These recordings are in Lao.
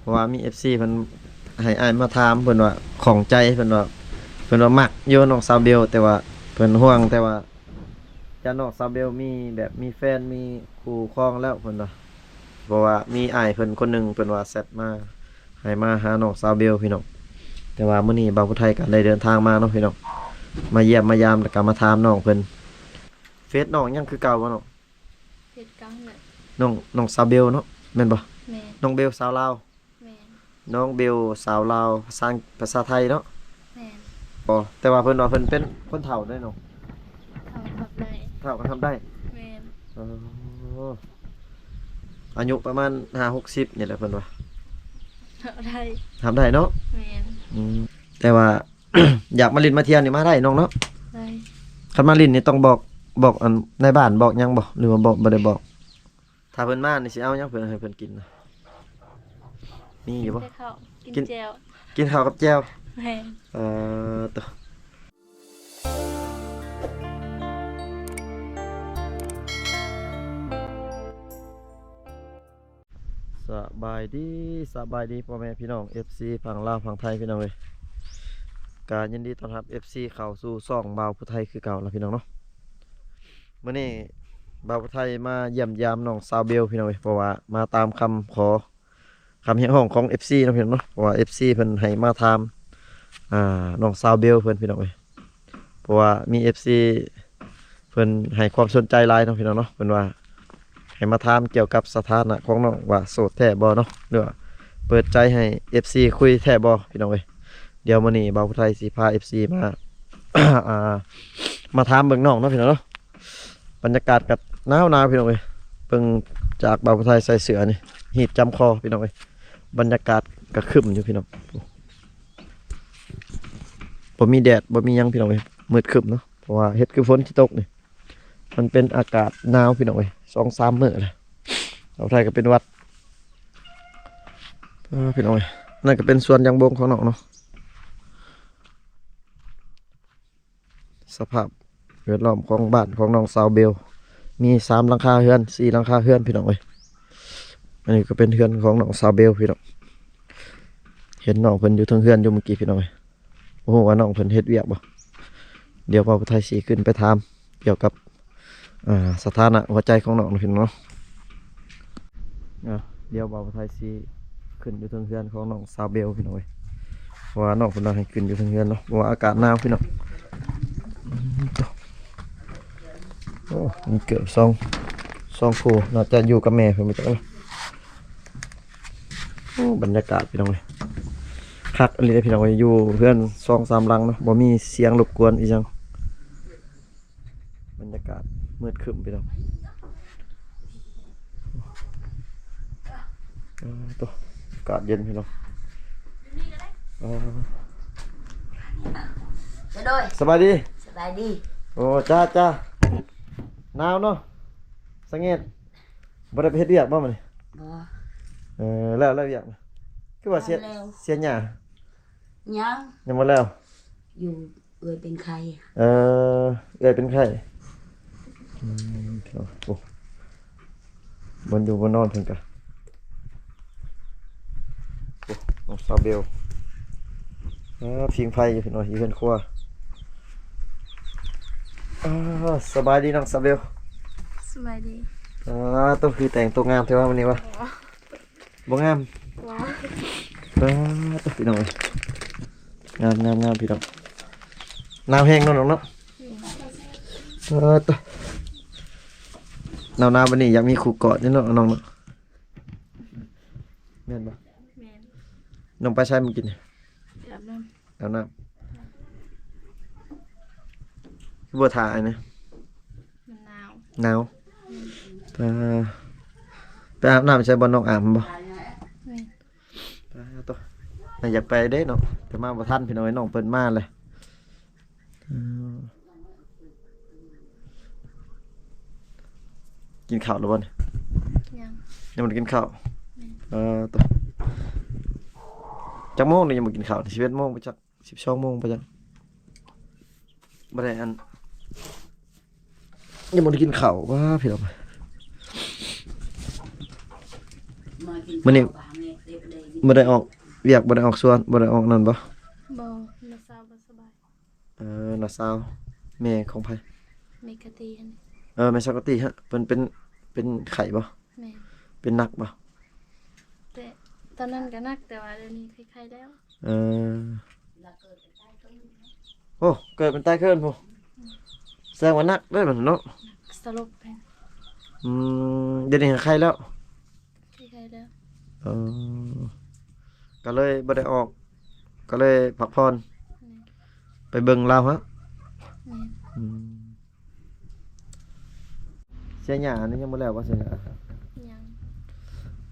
พราะว่ามีเอฟซีเพิ่นให้อ้ายมาถาม เพิ่นว่าข้องใจ เพิ่นว่า เพิ่นว่ามักอยู่น้องสาวเบล แต่ว่าเพิ่นห่วง แต่ว่าย่านน้องสาวเบลมีแบบมีแฟนมีคู่ครองแล้ว เพิ่นว่า เพราะว่ามีอ้ายเพิ่นคนหนึ่ง เพิ่นว่าแชตมาให้มาหาน้องสาวเบลพี่น้อง แต่ว่ามื้อนี้บ่าวผู้ไทยก็ได้เดินทางมาเนาะพี่น้อง มาเยี่ยมมายาม แล้วก็มาถามน้องเพิ่น เฟซน้องยังคือเก่าบ่น้อง? เฟซเก่าแหละ น้อง น้องสาวเบลเนาะ แม่นบ่? แม่น น้องเบลสาวลาว แม่น น้องเบลสาวลาว ภาษา ภาษาไทยเนาะ แม่น อ๋อ แต่ว่าเพิ่นว่าเพิ่นเป็นคนเฒ่าเด้เนาะ เฒ่าก็ฮับได้ เฒ่าก็ฮับได้ แม่น อ๋อ อายุประมาณห้าหกสิบนี่แหละเพิ่นว่า ฮับได้ ฮับได้เนาะ แม่น อืม แต่ว่า อยากมาเล่นมาเที่ยวนี่มาได้น้องเนาะ ได้ คันมาเล่นนี่ต้องบอก บอกอันนายบ้านบอกหยังบ่ หรือว่าบอก บ่ได้บอก? ถ้าเพิ่นมานี่สิเอาหยังเพิ่นให้เพิ่นกินนะ มีอยู่บ่? กินแต่ข้าว กิน กิน แจ่ว กินข้าวกับแจ่ว แม่น เอ่อ โต สบายดี สบายดีพ่อแม่พี่น้อง เอฟซี ฝั่งลาวฝั่งไทยพี่น้องเอ้ย ก็ยินดีต้อนรับ เอฟซี เข้าสู่ช่องบ่าวผู้ไทยคือเก่าล่ะพี่น้องเนาะ มื้อนี้บ่าวผู้ไทยมาเยี่ยมยามน้องสาวเบลพี่น้องเอ้ย เพราะว่ามาตามคำขอ คำเรียกร้องของ เอฟซี เนาะพี่น้องเนาะ เพราะว่า เอฟซี เพิ่นให้มาถาม อ่า น้องสาวเบลเพิ่นพี่น้องเอ้ย เพราะว่ามี เอฟซี เพิ่นให้ความสนใจหลายเนาะพี่น้องเนาะ เพิ่นว่าให้มาถามเกี่ยวกับสถานะของน้องว่าโสดแท้บ่เนาะ หรือว่าเปิดใจให้ เอฟซี คุยแท้บ่พี่น้องเอ้ย เดี๋ยวมื้อนี้บ่าวผู้ไทยสิพา เอฟซี มา อ่า มาถามเบิ่งน้องเนาะพี่น้องเนาะ บรรยากาศก็หนาวๆ พี่น้องเอ้ย เบิ่งจากบ่าวผู้ไทยใส่เสื้อนี่ ฮีตจำคอพี่น้องเอ้ย บรรยากาศก็ครึ้มอยู่พี่น้อง บ่มีแดด บ่มีหยังพี่น้องเอ้ย มืดครึ้มเนาะ เพราะว่าเฮ็ดคือฝนสิตกนี่ มันเป็นอากาศหนาวพี่น้องเอ้ย สองสามมื้อแล้ว บ่าวผู้ไทยก็เป็นหวัด เออ พี่น้องเอ้ย นั่นก็เป็นสวนยางบงของน้องเนาะ สภาพแวดล้อมของบ้านของน้องสาวเบล มีสามหลังคาเฮือน สี่หลังคาเฮือนพี่น้องเอ้ย อันนี้ก็เป็นเฮือนของน้องสาวเบลพี่น้อง เห็นน้องเพิ่นอยู่เทิงเฮือนอยู่เมื่อกี้พี่น้องเอ้ย บ่ฮู้ว่าน้องเพิ่นเฮ็ดเวียกบ่ เดี๋ยวบ่าวผู้ไทยสิขึ้นไปถามเกี่ยวกับ อ่า สถานะหัวใจของน้องเนาะพี่น้องเนาะ อ่า เดี๋ยวบ่าวผู้ไทยสิขึ้นอยู่เทิงเฮือนของน้องสาวเบลพี่น้องเอ้ย เพราะว่าน้องเพิ่นว่าให้ขึ้นอยู่เทิงเฮือนเนาะ เพราะว่าอากาศหนาวพี่น้อง โอ้ มีเกือบสอง สองคู่ น่าจะอยู่กับแม่เพิ่นบ่จักเนาะ โอ้ บรรยากาศพี่น้องเอ้ย คักอีหลีเด้พี่น้องเอ้ย อยู่เฮือนสองสามหลังเนาะ บ่มีเสียงรบกวนอีหยัง บรรยากาศมืดครึ้มพี่น้อง เออ โต อากาศเย็นพี่น้อง เออ จะโดย สบายดี สบายดี โอ้ จ้า จ้า หนาวเนาะ สะเง็ด บ่ได้ไปเฮ็ดเวียกบ่มื้อนี้? บ่ เออ แล้ว แล้วเวียก คือว่าเสีย แล้ว เสียหญ้า ยัง ยังบ่แล้ว อยู่ เอื้อยเป็นไข้ เออ เอื้อยเป็นไข้ อืม โอ้ บ่อนอยู่บ่อนนอนเพิ่นกะ โอ้ น้องสาวเบล เออ ผิงไฟอยู่พี่น้อง อยู่เฮือนครัว อ่า สบายดีน้องสาวเบล สบายดี อ่า โต คือแต่งตัวงามแท้วะมื้อนี้วะ อ๋อ บ่งาม ว้าว เออ โต พี่น้องเอ้ย งาม งาม งามพี่น้อง หนาวแฮงเนาะน้องเนาะ เออ โต หนาวๆ บัดนี้อยากมีคู่กอดเด้เนาะน้องเนาะ แม่นบ่? แม่น น้องไปไสมื้อกี้นี่? อาบน้ำ อาบน้ำ คือบ่ถ่าอ้ายนะ? มันหนาว หนาว อืม เออ ไปอาบน้ำใส่บ่อนน้องอาบบ่? แม่น ไปโต น่าอยากไปเด้เนาะ แต่มาบ่ทันพี่น้องเอ้ย น้องเพิ่นมาเลย เออ กินข้าวแล้วบ่นี่? ยัง ยังบ่ได้กินข้าว แม่น เออ โต จักโมงนี่ยังบ่กินข้าวนี่? สิบเอ็ดโมงไปจัก สิบสองโมงไปจัก บ่ได้อัน ยังบ่ได้กินข้าว ว้า พี่น้อง มื้อนี้ ບໍ່ໄດ້ອອກວຽກ ບໍ່ໄດ້ອອກສວນ ບໍ່ໄດ້ອອກນັ້ນບໍ່? ບໍ່ ນ້າສາວບໍ່ສະບາຍ. ເອີ ນ້າສາວ ແມ່ຂອງໃຜ? ແມ່ກະຕີຫັ້ນ. ເອີ ແມ່ສາວກະຕີຮະ ເພິ່ນເປັນ ເປັນໄຂ້ບໍ່? ແມ່ນ. ເປັນໜັກບໍ່? ແຕ່ຕອນນັ້ນກໍໜັກ ແຕ່ວ່າດຽວນີ້ໄຄໆແລ້ວ. ເອີ ໂອ້ ເກີດເປັນຕາຍເຂີນພຸ້ນ ສະແດງວ່າໜັກເດີ້ເນາະ. ສະຫຼົບ. ອືມ ດຽວນີ້ໄຄແລ້ວ? ໄຄແລ້ວ. ເອີ ກໍເລີຍບໍ່ໄດ້ອອກ ກໍເລີຍພັກຜ່ອນ. ແມ່ນ. ໄປເບິ່ງລາວຮະ? ແມ່ນ. ອືມ ເສຍຫຍ້ານີ້ຍັງບໍ່ແລ້ວບໍ່? ເສຍຫຍ້າ ຍັງ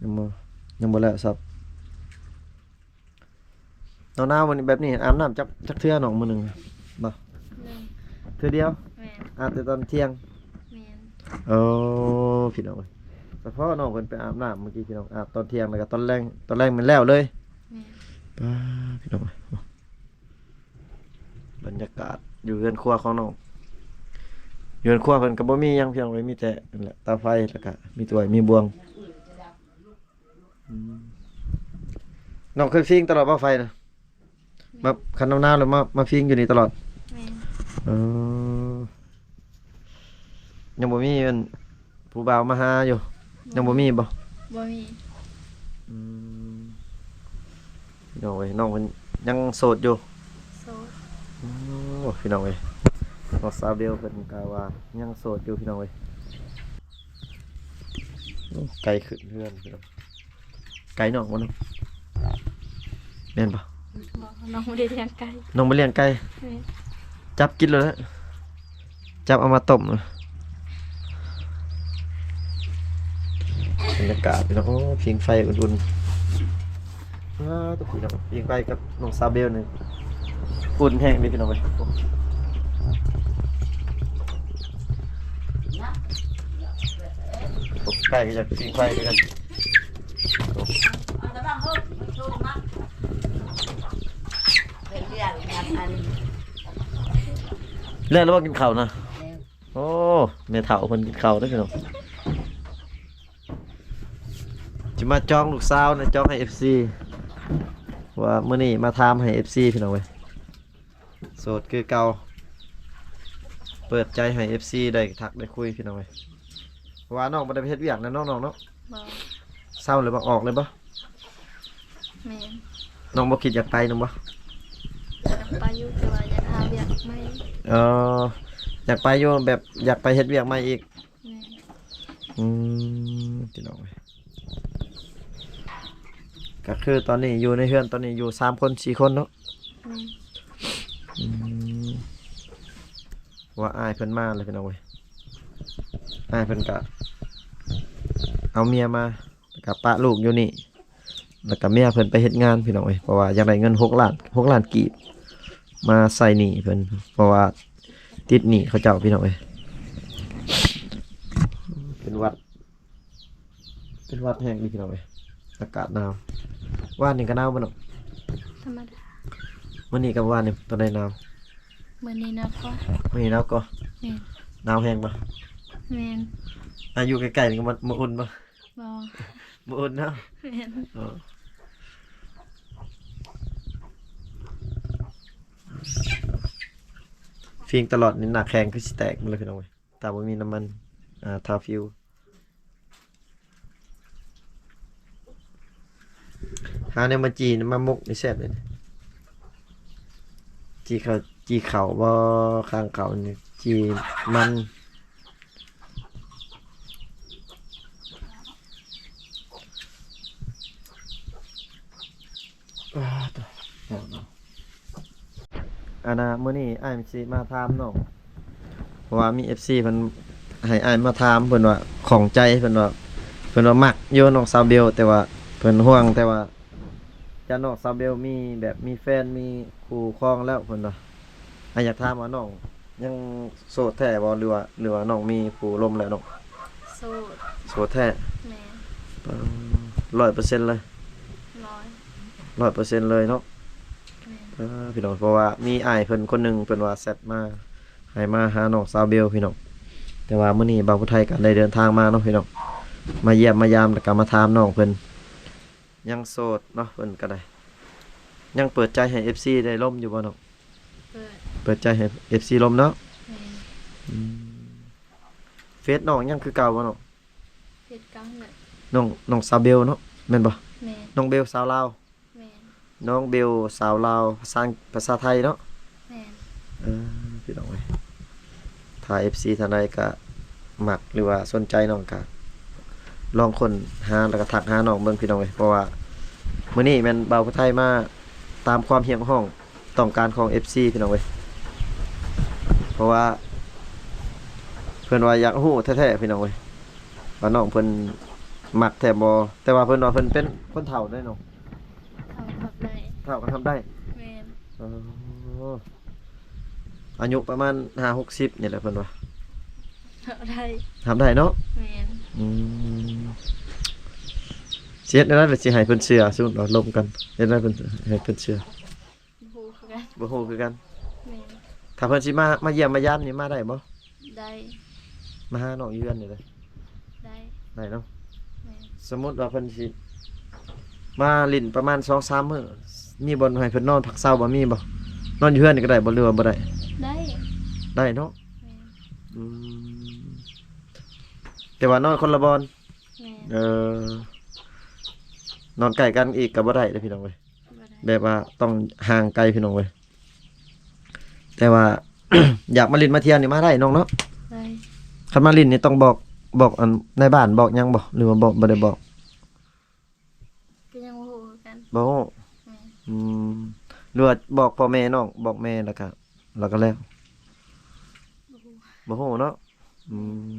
ຍັງບໍ່ ຍັງບໍ່ແລ້ວຊ້ຳ. ໜາວໆ ມື້ນີ້ ແບບນີ້ອາບນ້ຳຈັກ ຈັກເທື່ອນ້ອງມື້ໜຶ່ງ? ບໍ່ ໜຶ່ງ ເທື່ອດຽວ. ແມ່ນ. ອາບແຕ່ຕອນທ່ຽງ. ແມ່ນ. ໂອ້ ພີ່ນ້ອງເອີຍ ສະເພາະນ້ອງເພິ່ນໄປອາບນ້ຳມື້ກີ້ ພີ່ນ້ອງ ອາບຕອນທ່ຽງ ແລ້ວກໍຕອນແລງ ຕອນແລງແມ່ນແລ້ວເລີຍ. ແມ່ນ. ປ້າ ພີ່ນ້ອງເອີຍ ບັນຍາກາດຢູ່ເຮືອນຄົວຂອງນ້ອງ ຢູ່ເຮືອນຄົວເພິ່ນກໍບໍ່ມີຫຍັງ ພີ່ນ້ອງເອີຍ ມີແຕ່ນັ້ນແຫຼະ ເຕົາໄຟ ແລ້ວກໍມີຖ້ວຍມີບ່ວງ. ອືມ ນ້ອງເຄີຍຟິງຕະຫຼອດບໍ່ໄຟນະ? ມາ ຄັນໜາວໆ ແລ້ວມາ ມາຟິງຢູ່ນີ້ຕະຫຼອດ? ແມ່ນ. ເອີ ຍັງບໍ່ມີອັນ ຜູ້ບ່າວມາຫາຢູ່? ຍັງບໍ່ມີບໍ່? ບໍ່ມີ. ອືມ ພີ່ນ້ອງເອີຍ ນ້ອງເພິ່ນຍັງໂສດຢູ່? ໂສດ. ໂອ້ ພີ່ນ້ອງເອີຍ ນ້ອງສາວເບວເພິ່ນກໍວ່າຍັງໂສດຢູ່ ພີ່ນ້ອງເອີຍ. ໂອ້ ໄກ່ຂຶ້ນເຮືອນ ພີ່ນ້ອງ. ໄກ່ນ້ອງບໍ່ນ້ອງ? ແມ່ນບໍ່? ບໍ່ ນ້ອງບໍ່ໄດ້ລ້ຽງໄກ່. ນ້ອງບໍ່ລ້ຽງໄກ່? ແມ່ນ. ຈັບກິນໂລດແຫຼະ ຈັບເອົາມາຕົ້ມ. ບັນຍາກາດພີ່ນ້ອງ ໂອ້ ຜິງໄຟອຸ່ນໆ. ອ້າວ ຕົວພີ່ນ້ອງ ຜິງໄຟກັບນ້ອງສາວເບວນີ້ ອຸ່ນແຮງເດ້ພີ່ນ້ອງເອີຍ. ໂອ້ ໄກ່ກໍຢາກຜິງໄຟຄືກັນ. ແລ້ວ ແລ້ວບໍ່ກິນເຂົ້ານະ? ໂອ້ ແມ່ເຖົ້າເພິ່ນກິນເຂົ້າເດີ້ພີ່ນ້ອງ. ຊິມາຈອງລູກສາວນະ ຈອງໃຫ້ເອັຟຊີ ວ່າມື້ນີ້ມາຖາມໃຫ້ເອັຟຊີ ພີ່ນ້ອງເອີຍ. ໂສດຄືເກົ່າ ເປີດໃຈໃຫ້ເອັຟຊີໄດ້ທັກໄດ້ຄຸຍ ພີ່ນ້ອງເອີຍ. ເພາະວ່ານ້ອງບໍ່ໄດ້ໄປເຮັດວຽກນະ ນ້ອງໆ ເນາະ. ບໍ່. ເຊົາແລ້ວບໍ່? ອອກເລີຍບໍ່? ແມ່ນ. ນ້ອງບໍ່ຄິດຢາກໄປນຳບໍ່? ຢາກໄປຢູ່ ແຕ່ວ່າຢາກຫາວຽກໃໝ່. ເອີ ຢາກໄປຢູ່ ແບບຢາກໄປເຮັດວຽກໃໝ່ອີກ. ແມ່ນ. ອືມ ພີ່ນ້ອງເອີຍ ກໍຄືຕອນນີ້ຢູ່ໃນເຮືອນ ຕອນນີ້ຢູ່ສາມຄົນ ສີ່ຄົນເນາະ. ແມ່ນ. ອືມ ວ່າອ້າຍເພິ່ນມາແລ້ວ ພີ່ນ້ອງເອີຍ ອ້າຍເພິ່ນກະເອົາເມຍມາ ແລ້ວກະປະລູກຢູ່ນີ້ ແລ້ວກະເມຍເພິ່ນໄປເຮັດງານ ພີ່ນ້ອງເອີຍ ເພາະວ່າຢາກໄດ້ເງິນຫົກລ້ານ ຫົກລ້ານກີບ ມາໃຊ້ໜີ້ເພິ່ນ ເພາະວ່າຕິດໜີ້ເຂົາເຈົ້າ ພີ່ນ້ອງເອີຍ. ເປັນຫວັດ ເປັນຫວັດແຮງເດ້ ພີ່ນ້ອງເອີຍ ອາກາດໜາວ. ວານນີ້ກໍໜາວບໍ່ນ້ອງ? ທຳມະດາ. ມື້ນີ້ກັບວານນີ້ຕົວໃດໜາວ? ມື້ນີ້ໜາວກວ່າ. ມື້ນີ້ໜາວກວ່າ? ແມ່ນ. ໜາວແຮງບໍ່? ແມ່ນ. ອາ ຢູ່ໃກ້ໆນີ້ກໍບໍ່ ບໍ່ອຸ່ນບໍ່? ບໍ່. ບໍ່ອຸ່ນເນາະ? ແມ່ນ. ອໍ ຟິງຕະຫຼອດນີ້ ໜ້າແຂງຄືຊິແຕກໝົດເລີຍ ພີ່ນ້ອງເອີຍ. ຖ້າບໍ່ມີນ້ຳມັນ ອ່າ ທາຟິວ ຫາແນວມາຈີ່ ມາໝົກນີ້ແຊບເດ້. ຈີ່ເຂົ້າ ຈີ່ເຂົ້າບໍ່ ຂ້າງເຂົ້ານີ້ ຈີ່ມັນ. ອ່າ ໂທ້ ອັນນ່າ ມື້ນີ້ອ້າຍຊິມາຖາມນ້ອງ ເພາະວ່າມີເອັຟຊີເພິ່ນໃຫ້ອ້າຍມາຖາມ ເພິ່ນວ່າຂ້ອງໃຈ ເພິ່ນວ່າ ເພິ່ນວ່າມັກຢູ່ນ້ອງສາວເບວ ແຕ່ວ່າເພິ່ນຫ່ວງ ແຕ່ວ່າຈາກນ້ອງສາວເບວມີແບບມີແຟນ ມີຄູ່ຄອງແລ້ວ ເພິ່ນວ່າ. ອ້າຍຢາກຖາມວ່ານ້ອງຍັງໂສດແທ້ບໍ່ ຫຼືວ່າ ຫຼືວ່ານ້ອງມີຜູ້ລົມແລ້ວນ້ອງ? ໂສດ. ໂສດແທ້? ແມ່ນ. ປາ ຮ້ອຍເປີເຊັນເລີຍ? ຮ້ອຍ ຮ້ອຍເປີເຊັນເລີຍເນາະ. ແມ່ນ. ເອີ ພີ່ນ້ອງ ເພາະວ່າມີອ້າຍເພິ່ນຄົນໜຶ່ງ ເພິ່ນວ່າແຊັດມາໃຫ້ມາຫານ້ອງສາວເບວ ພີ່ນ້ອງ. ແຕ່ວ່າມື້ນີ້ບ່າວຜູ້ໄທກໍໄດ້ເດີນທາງມາເນາະ ພີ່ນ້ອງ ມາຢ້ຽມມາຢາມ ແລ້ວກໍມາຖາມນ້ອງເພິ່ນ. ຍັງໂສດເນາະ ເພິ່ນກໍໄດ້ ຍັງເປີດໃຈໃຫ້ເອັຟຊີໄດ້ລົມຢູ່ບໍ່ນ້ອງ? ເປີດ ເປີດໃຈໃຫ້ເອັຟຊີລົມເນາະ. ແມ່ນ ອືມ ເຟສນ້ອງຍັງຄືເກົ່າບໍ່ນ້ອງ? ເຟສເກົ່າຫັ້ນແຫຼະ ນ້ອງ ນ້ອງສາວເບວເນາະ ແມ່ນບໍ່? ແມ່ນ ນ້ອງເບວສາວລາວ. ແມ່ນ ນ້ອງເບວສາວລາວ ພາສາ ພາສາໄທເນາະ. ແມ່ນ ເອີ ພີ່ນ້ອງເອີຍ ຖ້າເອັຟຊີທ່ານໃດກະມັກ ຫຼືວ່າສົນໃຈນ້ອງກະລອງຄົ້ນຫາ ແລ້ວກະທັກຫານ້ອງເບິ່ງ ພີ່ນ້ອງເອີຍ. ເພາະວ່າມື້ນີ້ແມ່ນບ່າວຜູ້ໄທມາຕາມຄວາມຮຽກຮ້ອງຕ້ອງການຂອງເອັຟຊີ ພີ່ນ້ອງເອີຍ. ເພາະວ່າເພິ່ນວ່າຢາກຮູ້ແທ້ໆ ພີ່ນ້ອງເອີຍ ວ່ານ້ອງເພິ່ນມັກແທ້ບໍ່? ແຕ່ວ່າເພິ່ນວ່າເພິ່ນເປັນຄົນເຖົ້າເດ້ນ້ອງ. ເຖົ້າກໍຮັບໄດ້ ເຖົ້າກໍຮັບໄດ້. ແມ່ນ ເອີ ອາຍຸປະມານຫ້າຫົກສິບນີ້ແຫຼະເພິ່ນວ່າ. ຮັບໄດ້ ຮັບໄດ້ເນາະ. ແມ່ນ ອືມ ຊິເຮັດແນວໃດລະ ຊິໃຫ້ເພິ່ນເຊື່ອ? ສົມມຸດວ່າລົມກັນ ເຮັດແນວໃດເພິ່ນ ໃຫ້ເພິ່ນເຊື່ອ? ບໍ່ຮູ້ຄືກັນ ບໍ່ຮູ້ຄືກັນ. ແມ່ນ ຖ້າເພິ່ນຊິມາ ມາຢ້ຽມມາຢາມນີ້ມາໄດ້ບໍ່? ໄດ້ ມາຫານ້ອງຢູ່ເຮືອນນີ້ເດ້. ໄດ້ ໄດ້ເນາະ. ແມ່ນ ສົມມຸດວ່າເພິ່ນຊິມາຫຼິ້ນປະມານສອງສາມມື້ ມີບ່ອນໃຫ້ເພິ່ນນອນພັກເຊົາບໍ່? ມີບໍ່? ນອນຢູ່ເຮືອນນີ້ກໍໄດ້ບໍ່ ຫຼືວ່າບໍ່ໄດ້? ໄດ້ ໄດ້ເນາະ. ແມ່ນ ອືມ ແຕ່ວ່ານອນຄົນລະບ່ອນ. ແມ່ນ ເອີ ນອນໃກ້ກັນອີກກໍບໍ່ໄດ້ເດ້ ພີ່ນ້ອງເອີຍ. ແບບວ່າຕ້ອງຫ່າງໄກ ພີ່ນ້ອງເອີຍ. ແຕ່ວ່າ ຢາກມາຫຼິ້ນມາທ່ຽວນີ້ມາໄດ້ນ້ອງເນາະ. ໄດ້ ຄັນມາຫຼິ້ນນີ້ຕ້ອງບອກ ບອກອັນນາຍບ້ານ ບອກຫຍັງບໍ່ ຫຼືວ່າບອກ ບໍ່ໄດ້ບອກ? ກໍຍັງບໍ່ຮູ້ຄືກັນ ບໍ່ຮູ້. ແມ່ນ ອືມ ຫຼືວ່າບອກພໍ່ແມ່ນ້ອງ ບອກແມ່ ແລ້ວກະ ແລ້ວກະແລ້ວ? ບໍ່ຮູ້ ບໍ່ຮູ້ເນາະ. ອືມ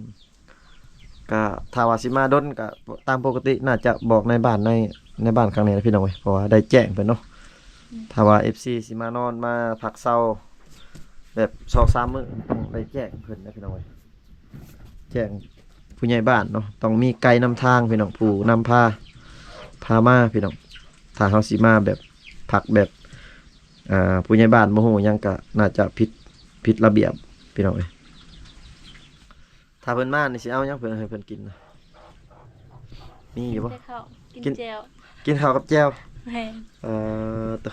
ກະຖ້າວ່າຊິມາດົນກະຕາມປົກກະຕິ ໜ້າຈະບອກນາຍບ້ານ ໃນ ໃນບ້ານຂ້າງໃນນະ ພີ່ນ້ອງເອີຍ ເພາະວ່າໄດ້ແຈ້ງເພິ່ນເນາະ. ອືມ ຖ້າວ່າເອັຟຊີຊິມານອນມາພັກເຊົາແບບສອງສາມມື້ ຕ້ອງໄດ້ແຈ້ງເພິ່ນນະ ພີ່ນ້ອງເອີຍ. ແຈ້ງຜູ້ໃຫຍ່ບ້ານເນາະ ຕ້ອງມີໄກນຳທາງ ພີ່ນ້ອງ ຜູ້ນຳພາ ພາມາ ພີ່ນ້ອງ. ຖ້າເຮົາຊິມາແບບ ພັກແບບ ອ່າ ຜູ້ໃຫຍ່ບ້ານບໍ່ຮູ້ຫຍັງກະໜ້າຈະຜິດ ຜິດລະບຽບ ພີ່ນ້ອງເອີຍ. ຖ້າເພິ່ນມານີ້ຊິເອົາຫຍັງເພິ່ນ ໃຫ້ເພິ່ນກິນນະ? ມີຢູ່ບໍ່? ກິນແຕ່ເຂົ້າ ກິນ ກິນແຈ່ວ ກິນເຂົ້າກັບແຈ່ວ. ແມ່ນ ເອີ ໂຕ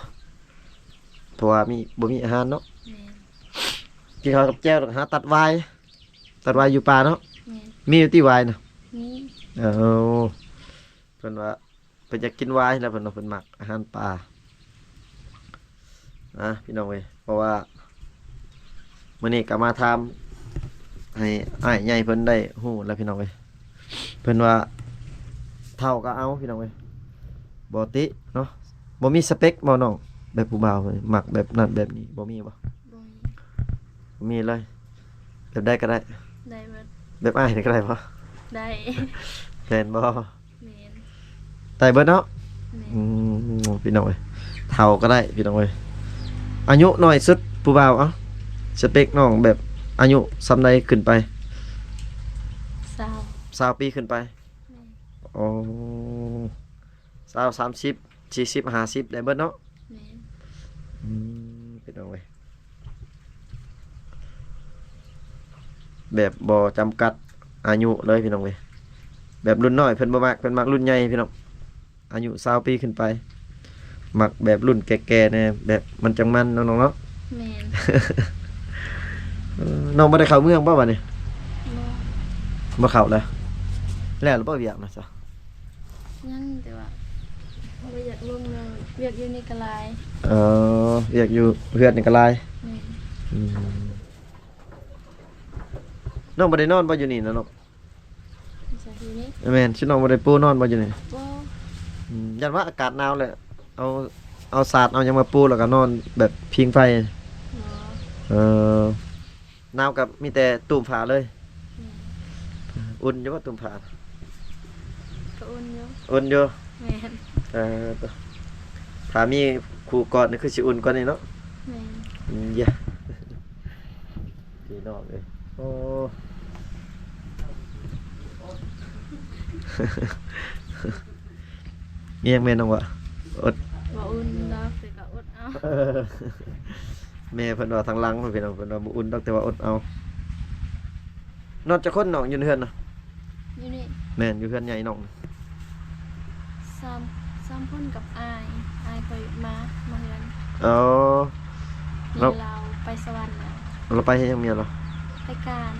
ເພາະວ່າມີ ບໍ່ມີອາຫານເນາະ. ແມ່ນ ກິນເຂົ້າກັບແຈ່ວ ແລ້ວກໍຫາຕັດຫວາຍ ຕັດຫວາຍຢູ່ປ່າເນາະ. ແມ່ນ ມີຢູ່ຕິຫວາຍນະ? ມີ ເອີ ເພິ່ນວ່າ ເພິ່ນຢາກກິນຫວາຍແລ້ວ ເພິ່ນວ່າເພິ່ນມັກອາຫານປ່າ. ອ່າ ພີ່ນ້ອງເອີຍ ເພາະວ່າມື້ນີ້ກໍມາຖາມໃຫ້ອ້າຍໃຫຍ່ເພິ່ນໄດ້ຮູ້ແລ້ວ ພີ່ນ້ອງເອີຍ. ເພິ່ນວ່າເຖົ້າກໍເອົາ ພີ່ນ້ອງເອີຍ ບໍ່ຕິເນາະ. ບໍ່ມີສະເປັກບໍ່ນ້ອງ ແບບຜູ້ບ່າວມັກແບບນັ້ນແບບນີ້ ບໍ່ມີບໍ່? ບໍ່ມີ ບໍ່ມີເລີຍ. ແບບໃດກໍໄດ້ ໄດ້ເບິດ. ແບບອ້າຍນີ້ກໍໄດ້ບໍ່? ໄດ້. ແມ່ນບໍ່? ແມ່ນ ໄດ້ເບິດເນາະ. ແມ່ນ ອືມ ພີ່ນ້ອງເອີຍ ເຖົ້າກໍໄດ້ ພີ່ນ້ອງເອີຍ. ອາຍຸນ້ອຍສຸດຜູ້ບ່າວ ເອົ້າ ສະເປັກນ້ອງແບບອາຍຸສ່ຳໃດຂຶ້ນໄປ? ຊາວ ຊາວປີຂຶ້ນໄປ. ແມ່ນ ໂອ້ ຊາວ ສາມສິບ ສີ່ສິບ ຫ້າສິບ ໄດ້ເບິດເນາະ. ແມ່ນ ອືມ ພີ່ນ້ອງເອີຍ ແບບບໍ່ຈຳກັດອາຍຸເລີຍ ພີ່ນ້ອງເອີຍ. ແບບລຸ້ນນ້ອຍເພິ່ນບໍ່ມັກ ເພິ່ນມັກລຸ້ນໃຫຍ່ ພີ່ນ້ອງ ອາຍຸຊາວປີຂຶ້ນໄປ. ມັກແບບລຸ້ນແກ່ໆແດ່ ແບບມັນຈັ່ງມັນເນາະນ້ອງເນາະ. ແມ່ນ ເອີ ນ້ອງບໍ່ໄດ້ເຂົ້າເມືອງບໍ່ບັດນີ້? ບໍ່ ບໍ່ເຂົ້າແລ້ວ. ແລ້ວບໍ່ວຽກນະຊະ? ຍັງ ແຕ່ວ່າບໍ່ຢາກລົງແລ້ວ ວຽກຢູ່ນີ້ກໍຫຼາຍ. ເອີ ວຽກຢູ່ເຮືອນນີ້ກໍຫຼາຍ. ແມ່ນ ອືມ ນ້ອງບໍ່ໄດ້ນອນບໍ່ຢູ່ນີ້ນະນ້ອງ? ຢູ່ໃສ? ຢູ່ນີ້. ແມ່ນ ຊິນ້ອງບໍ່ໄດ້ປູນອນບໍ່ຢູ່ນີ້? ບໍ່ ອືມ ຢ້ານວ່າອາກາດໜາວແຫຼະ ເອົາ ເອົາສາດເອົາຫຍັງມາປູ ແລ້ວກໍນອນແບບພິງໄຟ. ບໍ່ ເອີ ໜາວກໍມີແຕ່ຕຸ້ມຜ້າເລີຍ. ແມ່ນ ອຸ່ນຢູ່ບໍ່ຕຸ້ມຜ້າ? ກໍອຸ່ນຢູ່. ອຸ່ນຢູ່. ແມ່ນ ເອີ ໂຕ ຖ້າມີຄູ່ກອດນີ້ຄືຊິອຸ່ນກວ່ານີ້ເນາະ. ແມ່ນ ເຢ້ ພີ່ນ້ອງເອີຍ ໂອ້ ມີຫຍັງແມ່ນ້ອງວະ? ອົດ ບໍ່ອຸ່ນດອກ ແຕ່ກໍອົດເອົາ. ແມ່ເພິ່ນວ່າທາງຫຼັງ ພີ່ນ້ອງ ເພິ່ນວ່າບໍ່ອຸ່ນດອກ ແຕ່ວ່າອົດເອົາ. ນອນຈັກຄົນນ້ອງຢູ່ເຮືອນນະ? ຢູ່ນີ້. ແມ່ນ ຢູ່ເຮືອນໃຫຍ່ນ້ອງ. ສາມ ສ ສອງຄົນກັບອ້າຍ ອ້າຍຂ້ອຍມາ ມາເຮືອນ. ເອີ ແລ້ວ ເມຍລາວໄປສະຫວັນແລ້ວ. ລາວໄປເຮັດຫຍັງເມຍລາວ? ໄປການ.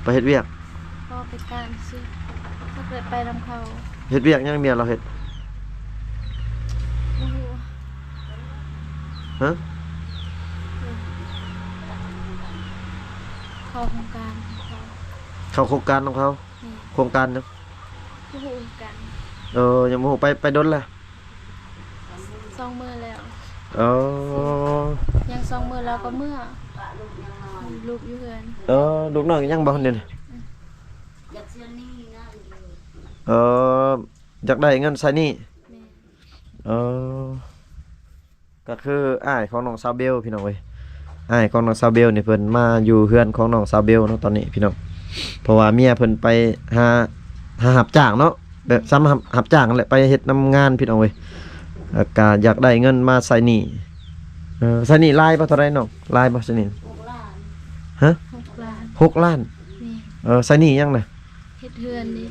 ໄປເຮັດວຽກ? ບໍ່ ໄປການຊື່ ລາວກໍເລີຍໄປນຳເຂົາ. ເຮັດວຽກຫຍັງເມຍລາວເຮັດ? ບໍ່ຮູ້. ຮະ? ເຂົ້າໂຄງການຂອງເຂົາ. ເຂົ້າໂຄງການຂອງເຂົາ? ແມ່ນ. ໂຄງການຫຍັງ? ບໍ່ຮູ້ຄືກັນ. ເອີ ຍັງບໍ່ຮູ້. ໄປ ໄປດົນແລ້ວ? ສອງມື້ແລ້ວ. ເອີ ຍັງສອງມື້ແລ້ວກໍເມືອ. ລູກຢູ່ເຮືອນ. ເອີ ລູກນ້ອຍຍັງບໍ່ເດ? ອືມ ເອີ ຢາກໄດ້ເງິນໃຊ້ໜີ້. ແມ່ນ. ເອີ ກໍຄືອ້າຍຂອງນ້ອງສາວເບວພີ່ນ້ອງເອີຍ. ອ້າຍຂອງນ້ອງສາວເບວນີ້ເພິ່ນມາຢູ່ເຮືອນຂອງນ້ອງສາວເບວເນາະຕອນນີ້ພີ່ນ້ອງ ເພາະວ່າເມຍເພິ່ນໄປຫາ ຫາຮັບຈ້າງເນາະ ແບບ ແມ່ນ ສ່ຳຮັບ ຮັບຈ້າງຫັ້ນແຫຼະ ໄປເຮັດນຳງານພີ່ນ້ອງເອີຍ ແລ້ວກະຢາກໄດ້ເງິນມາໃຊ້ໜີ້. ເອີ ໃຊ້ໜີ້ຫຼາຍບໍ່? ເທົ່າໃດນ້ອງ? ຫຼາຍບໍ່ໃຊ້ໜີ້? ຫົກລ້ານ. ຮະ? ຫົກລ້ານ. ຫົກລ້ານ. ແມ່ນ. ເອີ ໃຊ້ໜີ້ຫຍັງນະ? ເຮັດເຮືອນນີ້.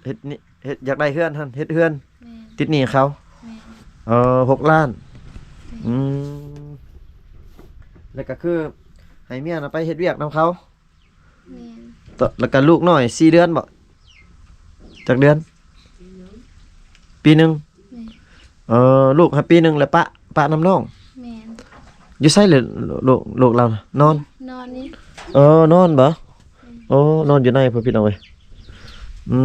ເຮັດນີ້ ເຮັດ ຢາກໄດ້ເຮືອນຫັ້ນ ເຮັດເຮືອນ. ແມ່ນ. ຕິດໜີ້ເຂົາ. ແມ່ນ. ເອີ ຫົກລ້ານ. ແມ່ນ. ອືມ ແລ້ວກໍຄືໃຫ້ເມຍນະໄປເຮັດວຽກນຳເຂົາ. ແມ່ນ. ແລ້ວກໍລູກນ້ອຍສີ່ເດືອນບໍ? ຈັກເດືອນ? ປີໜຶ່ງ. ແມ່ນ. ເອີ ລູກຫາປີໜຶ່ງແລ້ວປະ ປະນຳນ້ອງ. ແມ່ນ. ຢູ່ໃສລະ ລູກ ລູກລາວນະ? ນອນ ນອນນີ້. ເອີ ນອນບໍ? ແມ່ນ. ໂອ້ ນອນຢູ່ໃນພຸ້ນພີ່ນ້ອງເອີຍ. ອື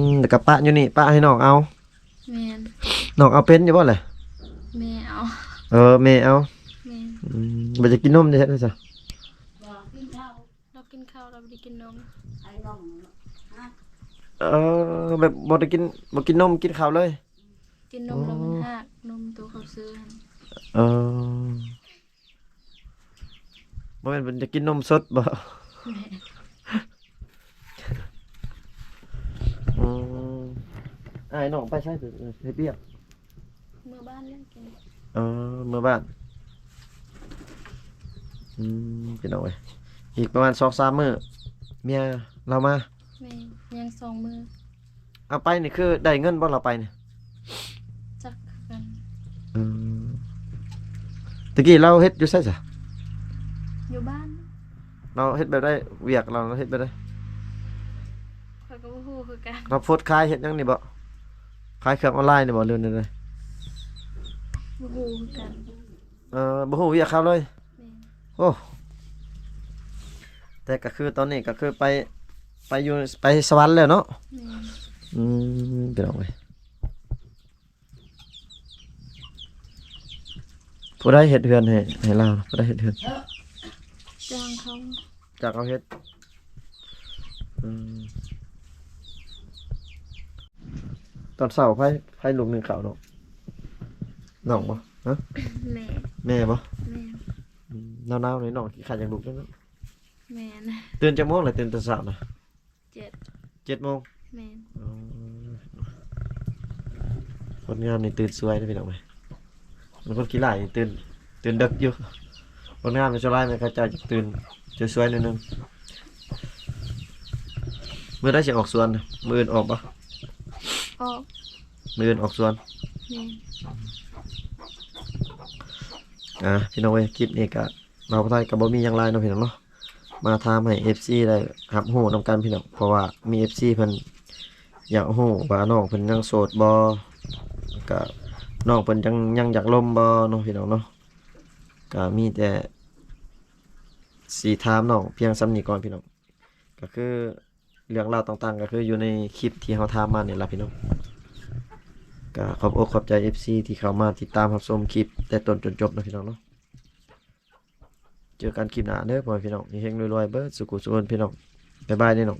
ມ ແລ້ວກໍປະຢູ່ນີ້ ປະໃຫ້ນ້ອງເອົາ. ແມ່ນ. ນ້ອງເອົາເປັນຢູ່ບໍ່ລະ? ແມ່ເອົາ. ເອີ ແມ່ເອົາ. ແມ່ນ. ອືມ ບໍ່ຢາກກິນນົມເດ້ ເຮັດໃດຊະ? ບໍ່ກິນເຂົ້າ. ລາວກິນເຂົ້າ ລາວບໍ່ໄດ້ກິນນົມ. ເອີ ແບບບໍ່ໄດ້ກິນ ບໍ່ກິນນົມ ກິນເຂົ້າເລີຍ. ກິນນົມແລ້ວມັນຮາກ ນົມໂຕເຂົາຊື້ຫັ້ນ. ເອີ ບໍ່ແມ່ນເພິ່ນຈະກິນນົມສົດບໍ? ແມ່ນ. ອືມ ອ້າຍນ້ອງໄປໃສ? ເຮັດວຽກ. ເມືອບ້ານແລ້ວກິນ. ເອີ ເມືອບ້ານ. ອືມ ພີ່ນ້ອງເອີຍ ອີກປະມານສອງສາມມື້ ເມຍລາວມາ. ແມ່ນ. ຍັງສອງມື້. ເອົາໄປນີ້ຄືໄດ້ເງິນບໍ່ລາວໄປນີ້? ຈັກຄືກັນ. ເອີ ຕະກີ້ລາວເຮັດຢູ່ໃສຊະ? ຢູ່ບ້ານ. ລາວເຮັດແບບໃດ? ວຽກລາວເຮັດແບບໃດ? ຂ້ອຍກໍບໍ່ຮູ້ຄືກັນ. ລາວໂພສຂາຍເຮັດຫຍັງນີ້ບໍ? ຂາຍເຄື່ອງອອນລາຍນີ້ບໍ ຫຼືແນວໃດ? ບໍ່ຮູ້ຄືກັນ. ເອີ ບໍ່ຮູ້ວຽກເຂົາເລີຍ. ແມ່ນ. ໂອ້ ແຕ່ກໍຄືຕອນນີ້ກໍຄືໄປ ໄປຢູ່ ໄປສະຫວັນແລ້ວເນາະ. ແມ່ນ. ອືມ ພີ່ນ້ອງເອີຍ ຜູ້ໃດເຮັດເຮືອນໃຫ້ ໃຫ້ລາວ? ຜູ້ໃດເຮັດເຮືອນ? ຈ້າງເຂົາ. ຈ້າງເຂົາເຮັດ. ອືມ ຕອນເຊົ້າໃຜ ໃຜລຸກໜຶ້ງເຂົ້ານ້ອງ? ນ້ອງບໍ? ຮະ? ແມ່. ແມ່ບໍ? ແມ່. ອືມ ໜາວໆນີ້ນ້ອງຂີ້ຄ້ານຢາກລຸກເນາະ. ແມ່ນ. ຕື່ນຈັກໂມງລະ? ຕື່ນແຕ່ເຊົ້ານະ? ເຈັດ. ເຈັດໂມງ. ແມ່ນ. ອໍ ຄົນງາມນີ້ຕື່ນສວຍເດ້ພີ່ນ້ອງເອີຍ. ຄົນຂີ້ລ້າຍຕື່ນ ຕື່ນເດິກຢູ່. ຄົນງາມນີ້ສ່ວນຫຼາຍແມ່ນເຂົາເຈົ້າຈະຕື່ນສວຍໆໜ້ອຍໜຶ່ງ. ມື້ໃດຊິອອກສວນ? ມື້ອື່ນອອກບໍ່? ອອກ. ມື້ອື່ນອອກສວນ. ແມ່ນ. ອ່າ ພີ່ນ້ອງເອີຍ ຄລິບນີ້ກະ ບ່າວຜູ້ໄທກໍບໍ່ມີຫຍັງຫຼາຍເນາະພີ່ນ້ອງເນາະ ມາຖາມໃຫ້ເອັຟຊີໄດ້ຮັບຮູ້ນຳກັນພີ່ນ້ອງ ເພາະວ່າມີເອັຟຊີເພິ່ນຢາກຮູ້ວ່ານ້ອງເພິ່ນຍັງໂສດບໍ່ ກະນ້ອງເພິ່ນຍັງ ຍັງຢາກລົມບໍ່ເນາະພີ່ນ້ອງເນາະ. ກະມີແຕ່ຊິຖາມນ້ອງພຽງສ່ຳນີ້ກ່ອນພີ່ນ້ອງ. ກໍຄືເລື່ອງລາວຕ່າງໆ ກໍຄືຢູ່ໃນຄລິບທີ່ເຮົາຖາມມານີ້ລະພີ່ນ້ອງ. ກໍຂອບອົກຂອບໃຈເອັຟຊີທີ່ເຂົ້າມາຕິດຕາມຮັບຊົມຄລິບແຕ່ຕົ້ນຈົນຈົບເນາະພີ່ນ້ອງເນາະ. ເຈີກັນຄລິບໜ້າເດີພໍ່ແມ່ພີ່ນ້ອງ ເຮັງໆ ລວຍໆ ເບິດສູ່ຜູ້ສູ່ຄົນພີ່ນ້ອງ. ບາຍບາຍເດີນ້ອງ.